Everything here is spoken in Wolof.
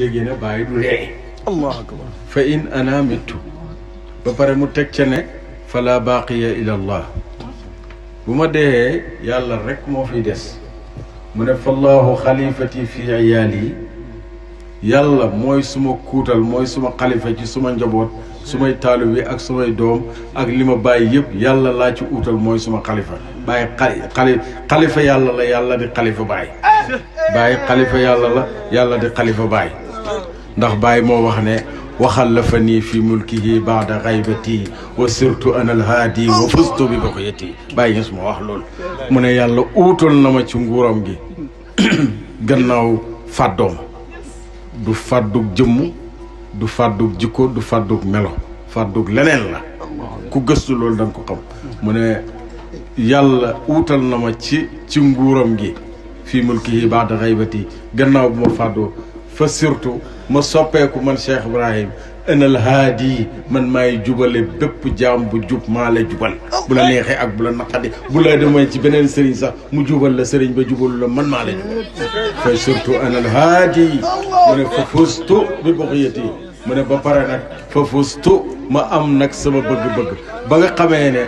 déggee ne bàyyi du dee allahu akbar fa in ana mittu ba pare mu teg ca ne fala baqiya ila allah bu ma dee yàlla rek moo fiy des mu ne fallahu xalifati fi iyaali yàlla mooy suma kuutal mooy suma xalifa ci suma njaboot sumay taalu bi ak sumay doom ak li ma bàyyi yëpp yàlla laa ci uutal mooy suma xalifa bàyyi xalifa yàlla la yàlla di xalifa bàyyi bàyyi xalifa yàlla la yàlla di xalifa bàyyi ndax bàyyi moo wax ne waxal la fa nii fi mulkihi baada xaybati wa sirtu ana alhaadi wa fustu bi baqiyati bàyyi ñes ma wax loolu mu ne yàlla uutal na ma ci nguuram gi gannaaw fàddoom du fàddug jëmm du fàddug jikko du fàddug melo fàddug leneen la ku gëstu loolu da nga ko xam mu ne yàlla uutal na ma ci nguuram gi fii mulkihi baada xaybati gannaaw bu ma fàddoo fa surtout ma soppeeku man Cheikh Ibrahim enal haadi man maay jubale bépp jaam bu jub maa la jubal bu la neexee ak bu la naqadi bu la demee ci beneen sëriñ sax mu jubal la sëriñ ba jubalu la man maa la jubal fa surtout enal haadi mu ne fa fustu bi buxyati mu ne ba pare nag fa fustu ma am nag sama bëgg-bëgg ba nga xamee ne